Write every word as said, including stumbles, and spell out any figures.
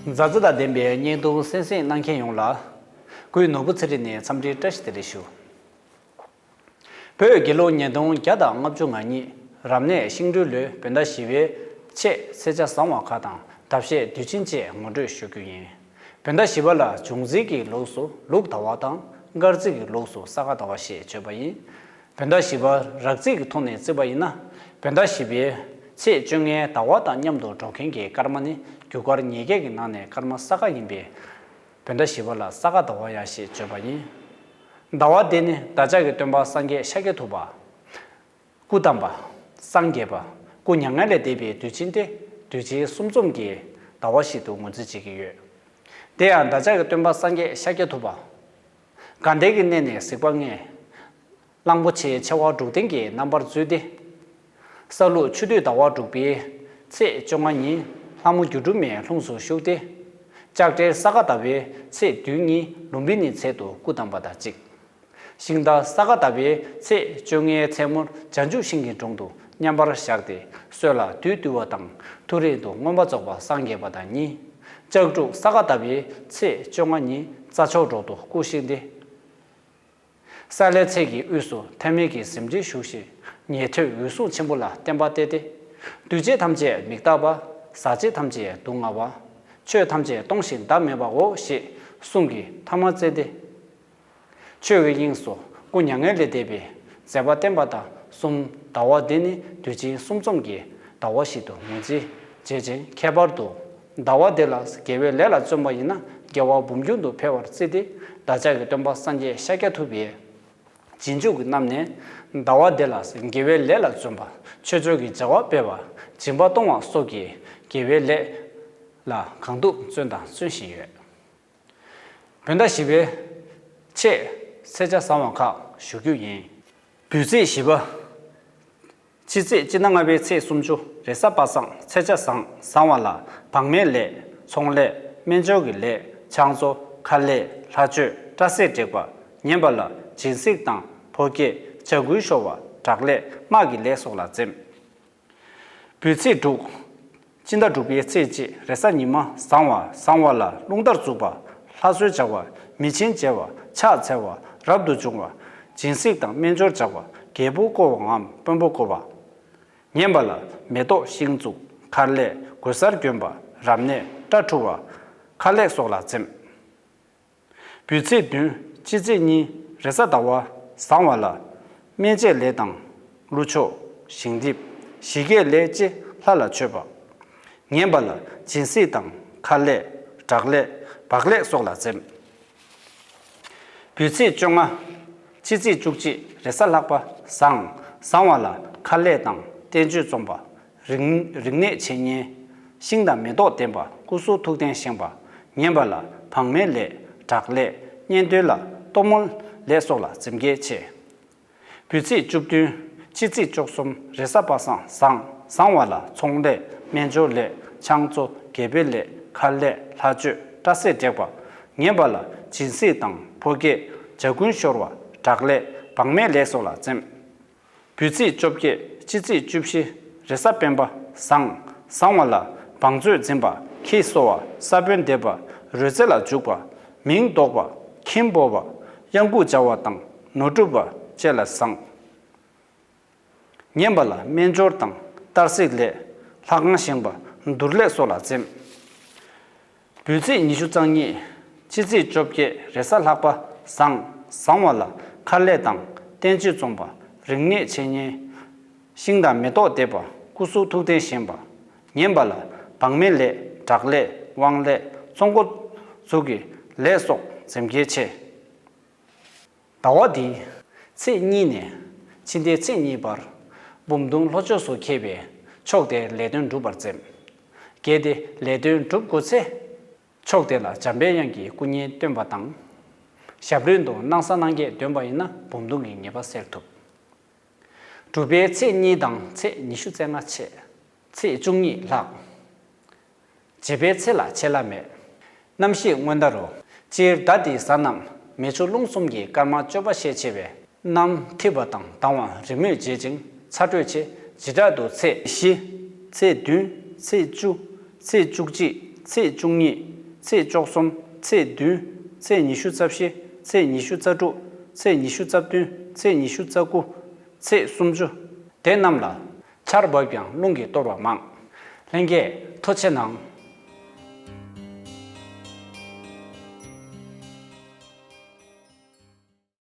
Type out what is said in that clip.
མཛའ་བརྩེ་དང་ལྡན་པའི་བརྙན་ཐུང་གསན་གཟིགས་གནང་མཁན་ཡོངས་ལ། སྐུའི་ནོར་བུ་ཚེ་རིང་ནས་འཚམས་འདྲིའི་བཀྲ་ཤིས་བདེ་ལེགས་ཞུ། བོད་དགེ་ལུགས་ཉིས་སྟོང་བརྒྱ་དང་ལྔ་བཅུ་ང་གཉིས་རབ་གནས་ཤིང་སྦྲུལ་ལོའི་བོད་ཟླ་བཞི་པའི་ཆེས་ཚེས་ཆ་བཟང་བ་ཁག་དང་ཟླ་ཕྱེད་དུས་ཆེན་བཅས་ངོ་སྤྲོད་ཞུ་རྒྱུ་ཡིན། བོད་ཟླ་བཞི་པ་ལ་འབྱུང་འཛིན་གྱི་ལུགས་སུ་ལུག་ཟླ་བ་དང་། སྐར་རྩིས་ཀྱི་ལུགས་སུ་ས་ག་ཟླ་བ་ཞེས་བརྗོད་པ་ཡིན། བོད་ཟླ་བཞི་པ་རགས་རྩིས་ཀྱི་ཐོག་ནས་བརྩིས་པ་ཡིན་ན། བོད་ཟླ་བཞི་པའི་ཚེས་བཅོ་ལྔའི་ཟླ་བ་དང་མཉམ་དུ་འགྲོ་མཁན་གྱི་སྐར་མ་ནི་རྒྱུ་སྐར་ཉིས་བརྒྱ་གི་ནང་ནས་སྐར་མ་ས་ག་ཡིན་པས། བོད་ཟླ་བཞི་པ་ལ་ས་ག་ཟླ་བ་ཡང་ཞེས་བརྗོད་པ་ཡིན། ཟླ་བ་འདི་ནི་བདག་ཅག་གི་སྟོན་པ་སངས་རྒྱས་ཤཱཀྱ་ཐུབ་པ། སྐུ་བལྟམས་པ། སངས་རྒྱས་པ། སྐུ་མྱ་ངན་ལས་འདས་པའི་དུས་ཆེན་ཏེ། དུས་ཆེན་གསུམ་འཛོམས་ཀྱི་ཟླ་བ་ཞིག་ཏུ་ངོས་འཛིན་བྱེད་ཀྱི་ཡོད། དེ་ཡང་བདག་ཅག་གི་སྟོན་པ་སངས་རྒྱས་ཤཱཀྱ་ཐུབ་པ། དགའ་ལྡན་གྱི་གནས་ནས་གཟིགས་པ་ལྔས། གླང་པོ་ཆེའི་ཆེ་བ་དྲུག་ལྡན་གྱི་རྣམ་པར་བརྫུས་ཏེ། ས་ལུག་ཆུ་སྟོད་ཟླ་བ་དྲུག་པའི་ཚེས་བཅོ་ལྔ་ཉིན་ལྷ་མོ་སྒྱུ་འཕྲུལ་མའི་ལྷུམས་སུ་ཞུགས་ཏེ། ལྕགས་སྤྲེལ་ས་ག་ཟླ་བའི་ཚེས་བདུན་ཉིན་ལུམ་བི་ནིའི་ཚལ་དུ་སྐུ་བལྟམས་པ་དང་གཅིག། ཤིང་རྟ་ས་ག་ཟླ་བའི་ཚེས་བཅོ་ལྔའི་མཚན་མོར་བྱང་ཆུབ་ཤིང་གི་དྲུང་དུ་མཉམ་པར་བཞག་སྟེ་སྲོད་ལ་བདུད་བཏུལ་བ་དང་། ཐུགས་རིང་དུ་མངོན་པར་རྫོགས་པར་སངས་རྒྱས་པ་དང་གཉིས། ལྕགས་འབྲུག་ས་ག་ཟླ་བའི་ཚེས་བཅོ་ལྔ་ཉིན་རྩྭ་མཆོག་འབྲོག་ཏུ་སྐུ་བཞེངས་ཏེ། ས་ལེ་ཚལ་གྱི་དབུས་སུ་ཐ་མལ་གྱི་གཟིམ་ཁྲིར་བཞུགས་ཤིང་། ཉན་ཐོས་འོད་སྲུང་ཆེན་པོ་ལ་བསྟན་པ་གཏད་དེ། འདུས་བྱས་ཐམས་ཅད་མི་རྟག་པ། ཟག་བཅས་ཐམས་ཅད་སྡུག་བསྔལ་བ། ཆོས་ཐམས་ཅད་སྟོང་ཞིང་བདག་མེད་པའོ་ཞེས་གསུང་གི་ཐ་མ་བསྩལ་ཏེ། ཆོས་ཀྱི་དབྱིངས་སུ་སྐུ་མྱ་ངན་ལས་འདས་པའི་མཛད་པ་བསྟན་པ་དང་གསུམ། ཟླ་བ་འདི་ནི་དུས་ཆེན་གསུམ་འཛོམས་ཀྱི་ཟླ་བ་ཞིག་ཏུ་ངོས་འཛིན་བྱེད་ཅིང་། ཁྱད་པར་དུ་ཟླ་བ་འདི་ལ་དགེ་བའི་ལས་ལ་བརྩོན་པ་ཡིན་ན་དགེ་བ་འབུམ་འབྱུང་དུ་འཕེལ་བར་བརྩིས་ཏེ། བདག་ཅག་གི་སྟོན་པ་སངས་རྒྱས་ཤཱཀྱ་ཐུབ་པའི་རྗེས་འཇུག་གི་རྣམས་ནས་ཟླ་བ་འདི་ལ་དགེ་བའི་ལས་ལ་བརྩོན་པ། ཆོས་སྤྱོད་ཀྱི་བྱ་བ་སྤེལ་བ། སྦྱིན་པ་གཏོང་བ་སོགས་ཀྱི་དགེ་བའི་ལས་ལ་གང་ཐུབ་བརྩོན་དང་བརྩོན་བཞིན་ཡོད། བོད་ཟླ་བཞི་པའི་ཆེས་ཚེས་ཆ་བཟང་བ་ཁག་ཞུ་རྒྱུ་ཡིན། འབུལ་ཚིགས་བཞི་པ། ཕྱི་ཚེས་སྤྱི་ཟླ་ལྔ་པའི་ཚེས་སུམ་ཅུ་རེས་གཟའ་པ་སངས། ཚེས་ཆ་བཟང་བཟང་བ་ལ་བག་མའི་ལས། ཚོང་ལས། སྨན་སྦྱོར་གྱི་ལས། ཕྱག་བཟོ། ཁ་ལས། ལྷ་མཆོད། སྐྲ་སེར་བྲེག་པ། ཉན་པ་ལ་སྦྱིན་སྲེག་དང་ཕོ་སྐྱེས། ཇ་མགོན་ཤོར་བ། དྲག་ལས། དམག་གི་ལས་སོགས་ལ་འཛེམ། འབུལ་ཚིགས་དྲུག། སྤྱི་ཟླ་དྲུག་པའི་ཚེས་གཅིག་རེས་གཟའ་ཉི་མ་བཟང་བ་བཟང་བ་ལ་རླུང་རྟར་འཛུགས་པ། ལྷ་གསོལ་བྱ་བ། མི་ཆེན་བྱ་བ། ཕྱག་འཚལ་བ། རབ་ཏུ་བྱུང་བ། སྦྱིན་སྲེག་དང་སྨན་སྦྱོར་བྱ་བ། རྒྱལ་པོ་བསྐོར་བའམ་དཔོན་པོ་བསྐོར་བ། ཉན་པ་ལ་མེ་ཏོག་ཤིང་བཙུགས། ཁ་ལས། གོས་གསར་གྱོན་པ། རབ་གནས། སྐྲ་འཁྲུ་བ། ཁ་ལས་སོགས་ལ་འཛེམ། འབུལ་ཚིགས་བདུན། སྤྱི་ཚེས་གཉིས་རེས་གཟའ་ཟླ་བ་བཟང་བ་ལ། སྨན་དཔྱད་ལས་དང་། ཀླུ་མཆོག་ཞིང་འདེབས། ཞི་རྒྱས་ལས་བཅས་ལྷ་ལ་མཆོད་པ། ཉན་པ་ལ་སྦྱིན་སྲེག་དང་། ཁ་ལས། དྲག་ལས། བག་ལས་སོགས་ལ་འཛེམ། འབུལ་ཚིགས་བཅོ་ལྔ། སྤྱི་ཚེས་བཅུ་གཅིག་རེས་གཟའ་ལྷག་པ་བཟང་། བཟང་བ་ལ་ཁ་ལས་དང་། བསྟན་བཅོས་རྩོམ་པ། རིག་རིག་གནས་འཆད་ཉན། ཤིང་དང་མེ་ཏོག་འདེབས་པ། སྐུ་གསུང་ཐུགས་རྟེན་བཞེངས་པ། ཉན་པ་ལ་བག་མའི་ལས། དྲག་ལས། གཉེན་འདུན་ལ་གཏོར་མ་ལས་སོགས་ལ་འཛེམ་གལ་ཆེ། འབུལ་ཚིགས་བཅུ་བདུན། སྤྱི་ཚེས་བཅུ་གསུམ་རེས་གཟའ་པ་སངས། བཟང་བཟང་བ་ལ་ཚོང་ལས། སྨན་སྦྱོར་ལས། ཕྱག་བཟོ། དགེ་བའི་ལས། ཁ་ལས། ལྷ་མཆོད། སྐྲ་སེར་བྲེག་པ། ཉན་པ་ལ་སྦྱིན་སྲེག་དང་ཕོ་སྐྱེས། ཇ་མགོན་ཤོར་བ། དྲག་ལས། བག་མའི་ལས་སོགས་ལ་འཛེམ། འབུལ་ཚིགས་བཅོ་བརྒྱད། སྤྱི་ཚེས་བཅུ་བཞི་རེས་གཟའ་སྤེན་པ། བཟང་བཟང་བ་ལ་བང་མཛོད་འཛིན་པ། ཁྱི་གསོ་བ། ས་བོན་འདེབས་པ། རོལ་རྩེད་ལ་འཇུག་པ། མིང་འདོགས་པ། ཁྱིམ་སྤོ་བ། གཡང་འགུགས་བྱ་བ་དང་ནོར་སྒྲུབ་པ་བཅས་ལ་བཟང་། ཉན་པ་ལ་སྨན་སྦྱོར་དང་གཏར་སྲེག་ལས། ལྷ་ཁང་བཞེངས་པ། འདུར་ལས་སོགས་ལ་འཛེམ། འབུལ་ཚིགས་ཉི་ཤུ་རྩ་གཉིས། སྤྱི་ཚེས་བཅོ་བརྒྱད་རེས་གཟའ་ལྷག་པ། བཟང་བཟང་བ་ལ་ཁ་ལས་དང་། བསྟན་བཅོས་རྩོམ་པ། རིག་གནས་འཆད་ཉན། ཤིང་དང་མེ་ཏོག་འདེབས་པ། སྐུ་གསུང་ཐུགས་རྟེན་བཞེངས་པ། ཉན་པ་ལ་བག་མའི་ལས། དྲག་ལས། དབང་ལས། གཙོ་འགོ་འཛུགས་ཀྱི་ལས་སོགས་འཛེམ་གལ་ཆེ། ཟླ་བ་འདིའི་ཚེས་གཉིས་ནས་ཕྱི་ཟླའི་ཚེས་གཉིས་བར་འབུམ་སྡོང་ལྷོ་ཕྱོགས་སུ་འཁེལ་བས་ཕྱོགས་དེར་ལས་དོན་སྒྲུབ་པར་འཛེམ། གལ་ཏེ་ལས་དོན་སྒྲུབ་དགོས་ཚེ། ཕྱོགས་དེ་ལ་འཇམ་པའི་དབྱངས་ཀྱི་སྐུ་བརྙན་སྟོན་པ་དང་། ཞབས་རིམ་དུ་སྣང་ས་སྣང་བརྒྱད་འདོན་པ་ཡིན་ན་འབུམ་སྡོང་གི་ཉེས་པ་སེལ་ཐུབ། དྲུག་པའི་ཚེས་གཉིས་དང་ཚེས་ཉི་ཤུ་རྩ་ལྔ་ཆད། ཚེས་བཅུ་གཉིས་ལྷག། བྱེད་པའི་ཚེ་ལ་ཆད་ལྷག་མེད། རྣམ་ཤེས་སྔོན་ཟླ་རུ། སྤྱིར་ཟླ་འདིའི་གཟའ་རྣམས་མེ་ཆུ་རླུང་གསུམ་གྱི་སྐར་མ་སྤྱོད་པ་ཤས་ཆེ་བས། གནམ་འཐིབས་པ་དང་ལྡང་བ་རེས་མོས་བྱེད་ཅིང་ཚ་དྲོད་ཆེ། བྱེ་བྲག་ཏུ་ཚེས་བཞི། ཚེས་བདུན། ཚེས་བཅུ། ཚེས་བཅུ་གཅིག། ཚེས་བཅུ་གཉིས། ཚེས་བཅུ་གསུམ། ཚེས་བདུན། ཚེས་ཉི་ཤུ་རྩ་བཞི། ཚེས་ཉི་ཤུ་རྩ་དྲུག། ཚེས་ཉི་ཤུ་རྩ་བདུན། ཚེས་ཉི་ཤུ་རྩ་དགུ། ཚེས་སུམ་ཅུ། དེ་རྣམས་ལ་ཆར་འབབ་ཀྱང་རླུང་གིས་གཏོར་བ་མང་། ལྷན་རྒྱས་ཐུགས་རྗེ་གནང་།